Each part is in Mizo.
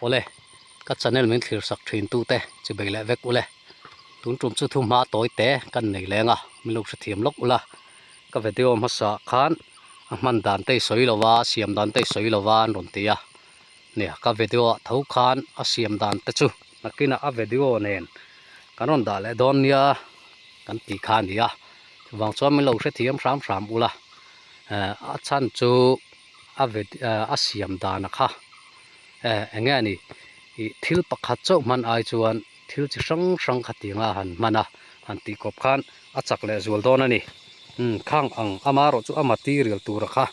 Awle, ka channel min thlir sak thin tute chi bei leh vek ule. Tun tum chu thu hma tawi te kan nei leng a, min lo hrethiam lawk ula. Ka video hmasa khan a hman dan te i sawi lo va, siam dan te i sawi lo va an rawn ti a. Nia, ka video ah tho khan a siam dan te chu nakinah a video nen kan rawn dah leh dawn nia kan ti kha a ni a. Chuvang chuan min lo hrethiam hram hram ula, a chhan chu a a siam dan a kha. Eh eng nge a ni ih thil pakhat chauh hman ai chuan thil chi hrang hrang kha tiang a han hman a han tih kawp khan a chak leh zual dawn a ni umm khang ang ama erawh chu a material tura kha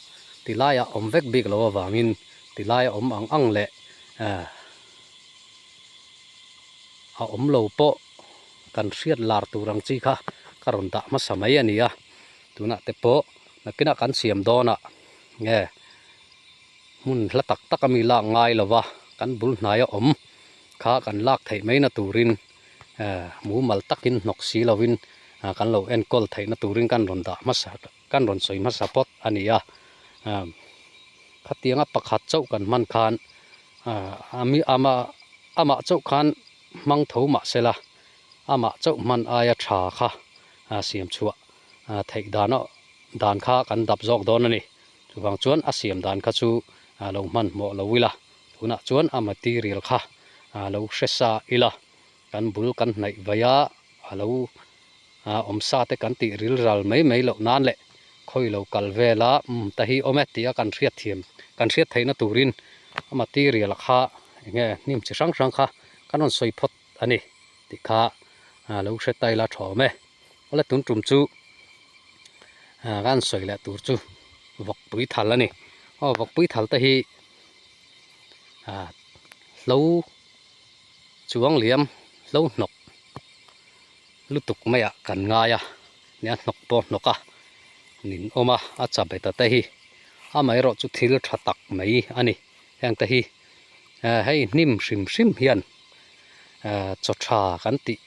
ti laiah awm vek bik lo avangin ti laia awm ang ang leh eh a awm lo pawh kan hriat lar tur ang chi kha ka rawn dah hmasa mai a ni a tunah te pawh nakinah kan siam dawnah nge. Hmun hla tak tak a mi lak ngai lo va, kan bul hnaia awm kha kan lak theih mai na turin eh mumal takin hnawk si lovin kan lo enkawl theih na turin kan rawn dah hmasa kan rawn sawi hmasa phawt a ni a. Khatianga pakhat chauh kan hman khan ami ama amah chauh khan hmang tho mah sela amah chauh hman aia tha kha siam chhuah theih dan dan kha kan dap zawk dawn a ni. Chuvang chuan a siam dan kha chu lo hmanhmawh lo ila, tunah chuan a material kha lo hre sa ila, kan bul kan hnaih vai a, a lo awm sa te kan tih ril ral mai mai loh nan leh khawi lo kal vel a umm ta hi awm e tia kan hriat thiam kan hriat theihna turin a material kha eng nge hnim chi hrang hrang kha kan rawn sawi phawt a ni tih kha lo hre ta ila tha awm e. Awle tun tum chu kan sawi leh tur chu vawkpui thal a ni. Aw vawkpui thal te hi hlo chuang liam hlo hnawk lutuk maiah kan ngai a, nia hnawk pawh hnawk a nin awm a, a chabet a te hi amaherawh chu thil tha tak mai a ni. Heng te hi hei hnim hrim hrim hian chaw tha kan tih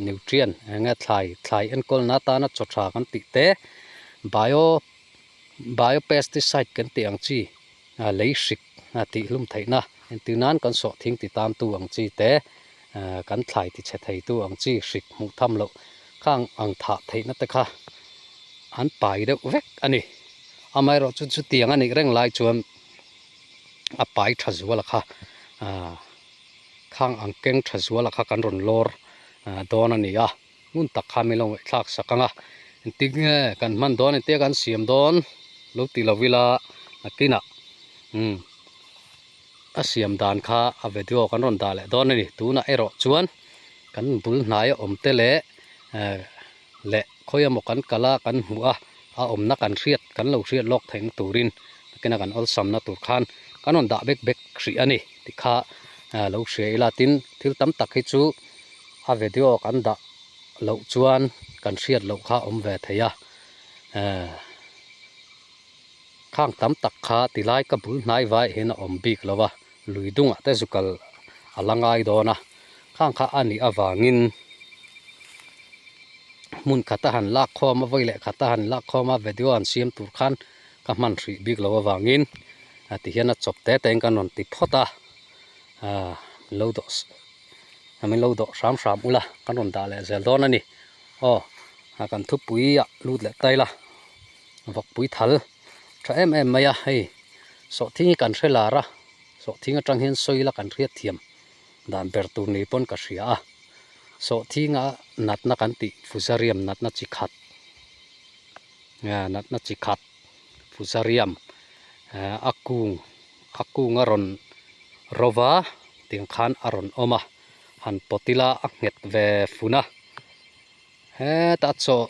nutrient eng nge thlai thlai enkawlna atana chaw tha kan tih te bio bio pesticide kan tih ang chi lei hrik tih hlum theihna entir nan kan sawhthing ti tan tu ang chi te kan thlai ti chhe thei tu ang chi hrik hmuh tham loh khang ang thah theihna te kha an pai deuh vek a ni amaherawhchu chu chutiang a nih reng lai chuan a pai tha zual a kha ahh khang ang keng tha zual a kha kan rawn lawr dawn a ni a ngun tak kha min lo ngaihthlak sak ang a engtin nge kan hman dawn engtia kan siam dawn lo ti lo ila nakinah umm a siam dan kha a video kan rawn dah leh dawn a ni tunah erawh chuan kan bul hnaia awm te leh ehh leh khawi emaw kan kal a kan hmuh a a awmna kan hriat kan lo hriat lawk theihna turin takina kan awlsamna tur khan kan rawn dah bek bek hrih a ni tih kha lo hria ila tin thil tam tak hi chu a video kan dah loh chuan kan hriat loh kha a awm ve thei a khang tam tak kha tilai ka bul hnai vai hian a awm bik lo a lui dungah te zu kal a la ngai dawn a khang kha a nih avangin hmun khata han lak khawm a vawi leh khata han lak khawm a video an siam tur khan ka hman hrih bik lo avangin ti hian a chawp te te in kan rawn ti phawt a ah min lo dawh min lo dawh hram hram ula kan rawn dah leh zel dawn a ni aw kan thupui ah lut leh ta ila vawkpui thal tha em em mai a hei sawhthing hi kan hre lar a sawhthing atang hian sawi la kan hriat thiam dan ber tur ni pawn ka hria a sawhthing a natna kan tih fusarium natna chi khat natna chi khat fusarium a kung a kung a rawn ro va tiang khan a rawn awm a han pawt ila a nghet ve fun a. Heta a chaw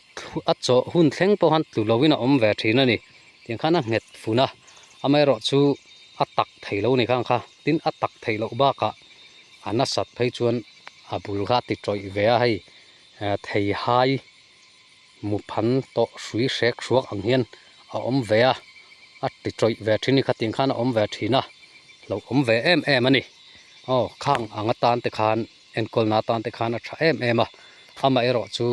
a chaw hun thleng pawh khan tlu lovin a awm ve thin a ni tiang khan a nghet fun a amaherawhchu a tak thei lo a ni khang kha tin a tak theih loh bakah a nasat phei chuan a bul kha a ti tawih ve a hei thei hai mu phan tawh hrui hrek hruak ang hian a awm ve a a ti tawih ve thin a ni kha tiang khan a awm ve thin a lo awm ve em em a ni aw khang ang atan te khan. Enkawlna atan te khan a tha em em a, amaherawh chu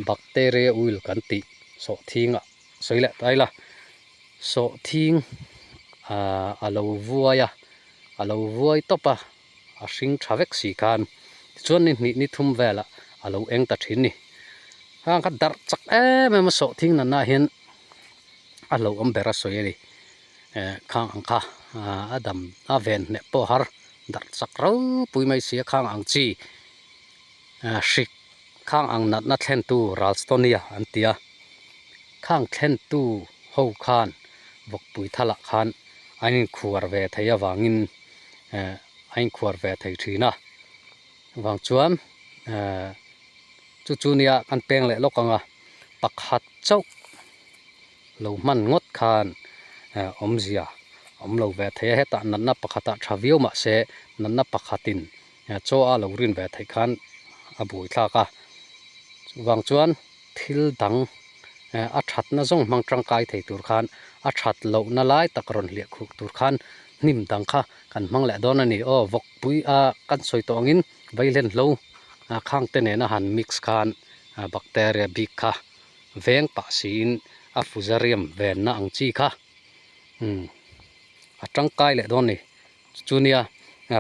bacteria oil kan tih sawhthing ah sawi leh ta ila, sawhthing ah a lo vuai a, a lo vuai tawp a, a hring tha vek si khan tichuan ni hnih ni thum velah a lo eng ta thin ni. Khang kha darh chak em em a sawhthing natna ah hian a hlauhawm ber a sawi a ni. Eh khang ang kha a dam a ven hneh pawh har darh chak ropui mai si a khang ang chi hrik khang ang natna thlentu Ralstonia an ti a. Khang thlentu ho khan vawkpui thalah khan an inkhuar ve thei avangin eh a inkhuar ve thei thin a. Vang chuan eh chu chu nia kan peng leh lawk ang a, pakhat chauh lo hman ngawt khan eh awmzia awm lo ve thei a. Hetah natna pakhatah tha viau mah se natna pakhatin chaw a lo rin ve theih khan a buaithlak a. Chuvang chuan thil dang a thatna zawng hmang tangkai thei tur khan a that lohna lai tak rawn hliah khuh tur khan hnim dang kha kan hmang leh dawn a ni. Aw vawkpui a kan sawi tawh angin vaihlen hlo khang te nena han mix khan bacteria bik kha veng pah siin a fusarium venna ang chi kha umm a tangkai leh dawn a ni. Chu nia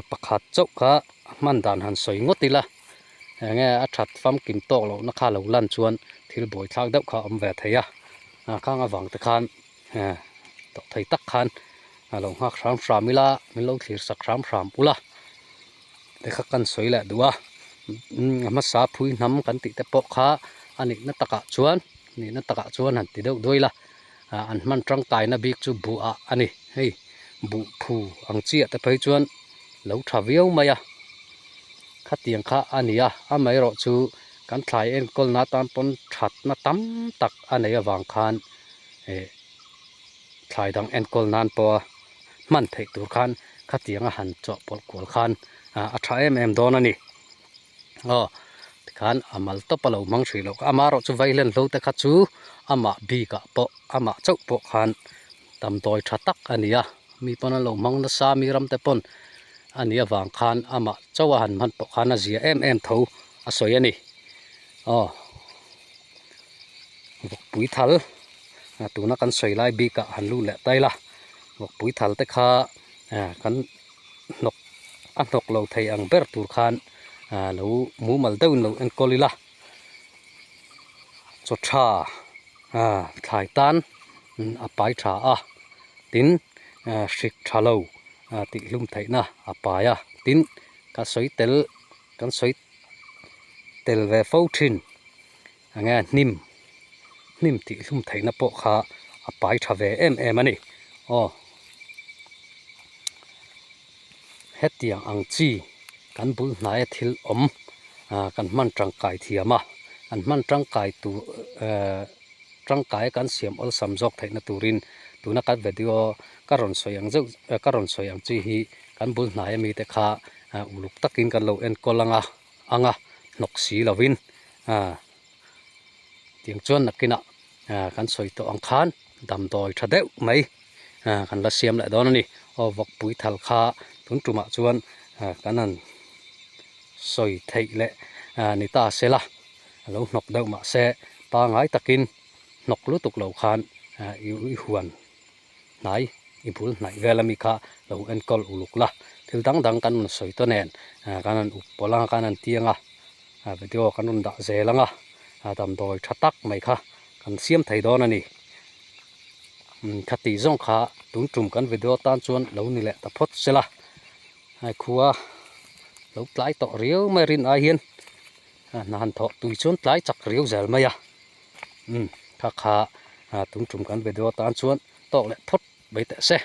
pakhat chauh kha hman dan han sawi ngawt ila enge a that famkim tawk lohna kha lo lan chuan thil buaithlak deuh kha a awm ve thei a, khang avang te khan tawh thei tak khan a lo nghak hram hram ila min lo thlir sak hram hram ula te kha kan sawi leh duh a, a hmasa phui hnam kan tih te pawh kha a nihna takah chuan nihna takah chuan han ti deuh duai ila. An hman tangkaina bik chu buh ah a ni. Hei buh phu ang chiah te phei chuan lo tha viau mai a. Khatiang kha a ni a, amaherawh chu kan thlai enkawlna atan pawn thatna tam tak a nei avang khan eh thlai dang enkawl nan pawha hman theih tur khan khatianga han chawhpawlh kual khan a tha em em dawn a ni. Aw tikhan a mal tawp a lo hmang hrih loh amaherawh chu vaihlen hlo te kha chu amah bikah pawh amah chauh pawh khan damdawi tha tak a ni a mi pawn an lo hmang nasa mi ram te pawn a nih avang khan amah chauh a han hman pawh khan a zia em em tho a sawi a ni aw vawkpui thal tuna kan sawi lai bikah han lut leh ta ila vawkpui thal te kha kan hnawk a hnawk lo thei ang ber tur khan lo mumal deuhin lo enkawl ila chaw tha thlai tan a pai tha a tin hrik tha lo tih hlum theihna a pai a tin ka sawi tel kan sawi tel ve fo thin enge hnim hnim tih hlum theihna pawh kha a pai tha ve em em a ni aw hetiang ang chi kan bul hnaia thil awm ah kan hman tangkai thiam a kan hman tangkai tur ehh tangkai kan siam awlsam zawk theihna turin tuna kan video ka rawn sawi ang zeuh ka rawn sawi ang chi hi kan bul hnaia mite kha uluk takin kan lo enkawl anga anga hnawk si lovin ah tiang chuan nakinah ah kan sawi tawh ang khan damdawi tha deuh mai ah kan la siam leh dawn a ni aw vawkpui thal kha tun tumah chuan ah kan han sawi theih leh ah ni ta se la a lo hnawk deuh mah se pangai takin hnawk lutuk lo khan ah i huan hnai i bul hnaih vel ami kha lo enkawl uluk la thil dang dang kan rawn sawi tawh nen kan rawn up pawlh anga kan rawn tiang a video kan rawn dah zel anga damdawi tha tak mai kha kan siam thei dawn a ni khati zawng kha tun tum kan video tan chuan lo ni leh ta phawt sela hei khua lo tlai tawh riau mai rin ai hian hna han thawh tui chuan tlai chak riau zel mai a. Umm kha kha tun tum kan video tan chuan tawk leh phawt mai teh se.